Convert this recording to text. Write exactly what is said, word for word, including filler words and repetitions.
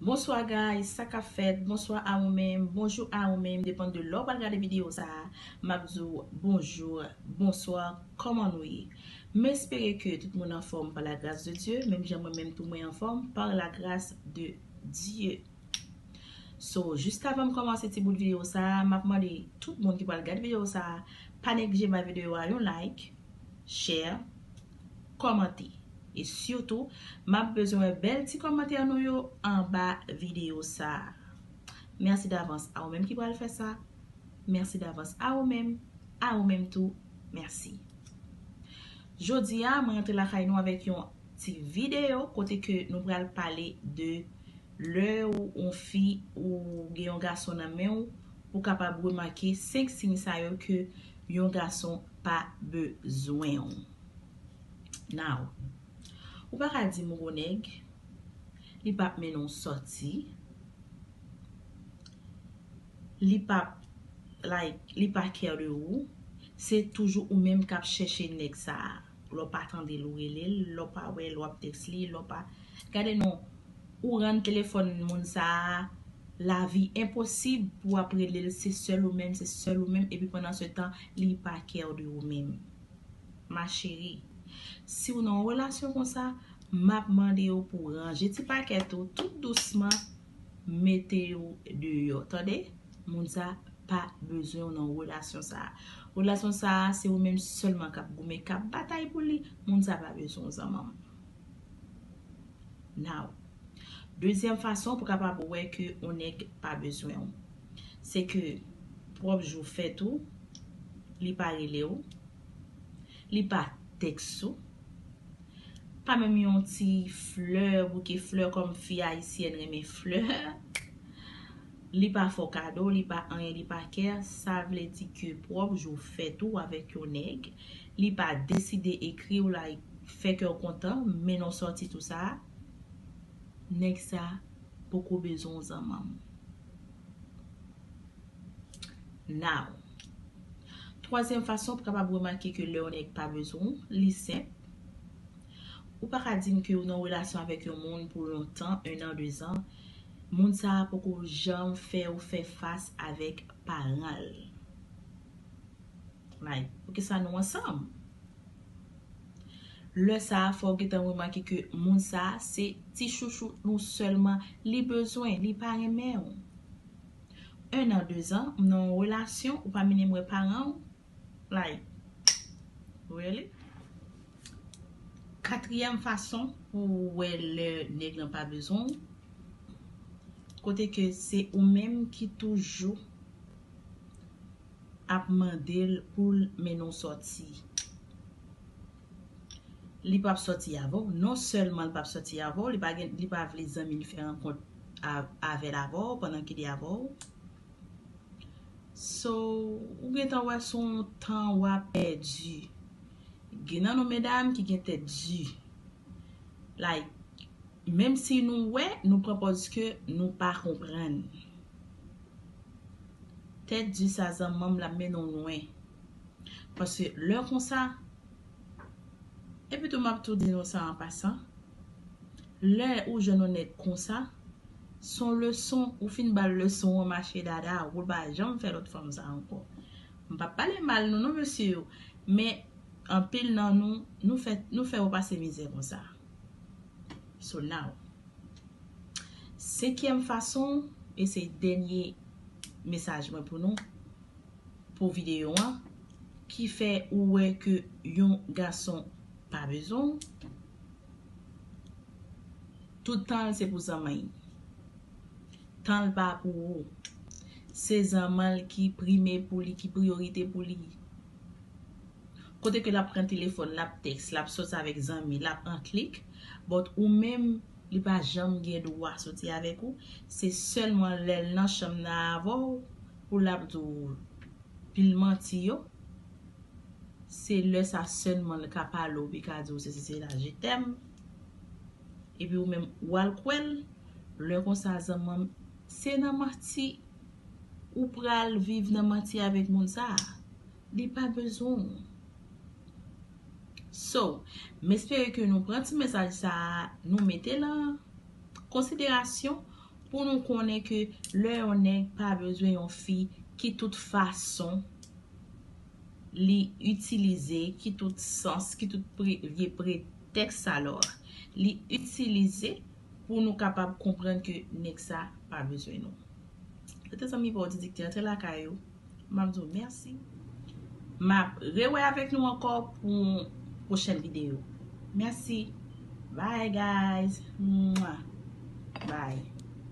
Bonswa guys, sa k ap fèt? Bonswa a ou menm, bonjou a ou menm, depann de lè w pral gade videyo sa a. M ap di w bonjou, bonswa, kòman nou ye? M espere ke tout moun anfòm pa la gras de Dye, menm jan mwen menm tou mwen anfòm pa la gras de Dye. So, jis avan m kòmanse ti bout videyo sa a, m ap mande tout moun ki pral gade videyo sa a, pa neglije bay videyo a yon like, share, kòmante. E sitou, m ap bezwen wè bèl ti kòmantè nou yo anba videyo sa a. Mèsi davans a ou menm ki pral fè sa. Mèsi davans a ou menm, a ou menm tou, mèsi. Jodi a, mwen rantre lakay nou avèk yon ti videyo kote ke nou pral pale de lè ou yon fi ou gen yon gason nan men w, pou kapab remake senk siy sa yo ke yon gason pa bezwen w. Now, ou pa ka di m ou gon nèg, li p ap mennen w sòti, li p ap, like, li pa care de ou, se toujou ou menm k ap chèche nèg sa a. Lè w pa tande l, ou rele l, lè w pa wè l, w ap tèks li, lè w pa, gade non, ou rann telefòn moun sa a lavi enposib pou w ap rele l, se sèl ou menm, se sèl ou menm, epi pandan se tan, li pa care de ou menm. Ma chérie, si w nan yon relasyon konsa, m ap mande w pou w ranje ti pakèt ou tout dousman, mete yo deyò, tande? Moun sa pa bezwen w nan relasyon sa a. Relasyon sa a, se ou menm sèlman k ap goumen, k ap batay pou li, moun sa pa bezwen w zanmi m. Now, dezyèm fason pou kapab wè ke yon nèg pa bezwen w, se ke pwòp jou fèt ou, li pa rele w, li pa tèks ou, pa menm yon ti flè, bouke flè kòm fi ayisyèn renmen flè. Li pa fè w kado, li pa anyen, li pa care, sa vle di ke pwòp jou fèt ou avèk yon nèg, li pa deside ekri w, like, fè kè w kontan, mennen w sòti tou sa, nèg sa poko bezwen w zanmi m. Now, twazyèm fason pou kapab remake ke lè yon nèg pa bezwen w, li senp. Ou pa ka di m ke ou nan relasyon avèk yon moun pou lontan, en an, dezan, moun sa a poko janm fè ou fè fas avèk paran l. Like, poukisa nou ansanm? Lè sa a, fò w gentan remake ke moun sa a se ti chouchou nou sèlman li bezwen, li pa renmen w. En an, dezan, m nan yon relasyon, ou pa mennen m wè paran w. Like, really? Katriyèm fason pou w wè lè nèg lan pa bezwen w, kote ke se ou menm ki toujou ap mande l pou l mennen w sòti. Li p ap sòti avè w. Non sèlman li p ap sòti avè w, li pa gen, li pa vle zanmi l fè rankont a-, avè l avè w pandan ke li avè w. So, ou gentan wè se yon tan w ap pèdi. Gen nan nou medam ki gen tèt di. Like, menm si nou wè, nou pran pòz ke nou pa konprann. Tèt di sa zanmi m, l ap mennen w lwen. Paske lè konsa, epi tou m ap tou di nou sa an pasan, lè ou jwenn yon nèg konsa, se yon leson, ou fin ba l leson an mache dada, ou pa janm fè lòt fanm sa ankò. M p ap pale mal nou non, mesye yo, men anpil nan nou, nou fè, nou fè yo pase mizè konsa. So now, senkyèm fason, e se dènye mesaj mwen pou nou, pou videyo an, ki fè ou wè ke yon gason pa bezwen w, tout tan l se pou zanmi l. Tan l pa pou ou. Se zanmi l ki prime pou li, ki priyorite pou li. Kote ke l ap pran telefòn, l ap tèks, l ap sòti avèk zanmi, l ap an klik, but ou menm, li pa janm gen dwa sòti avèk ou. Se sèlman lè l nan chanm nan avè w pou l ap di w pil manti yo. Se lè sa sèlman l ka pale w, li ka di w sesi sela, je t'aime. Epi ou menm, w al kwè l. Lè konsa, zanmi m, se nan manti ou pral viv nan manti avèk moun sa a. Li pa bezwen w. So, m espere ke nou pran ti mesaj sa a, nou mete l an konsiderasyon Pou nou konnen ke lè yon nèg pa bezwen yon fi ki tout fason li itilize, ki tout sans, ki tout pre, vye pretèks alò, li itilize pou nou kapab konprann ke nèg sa pa bezwen nou. Se te zanmi pa w Didi ki te antre lakay ou. M ap di w mèsi. M ap rewè avèk nou ankò pou yon pwochèn videyo. Mèsi. Bye, guys. Mwah. Bye.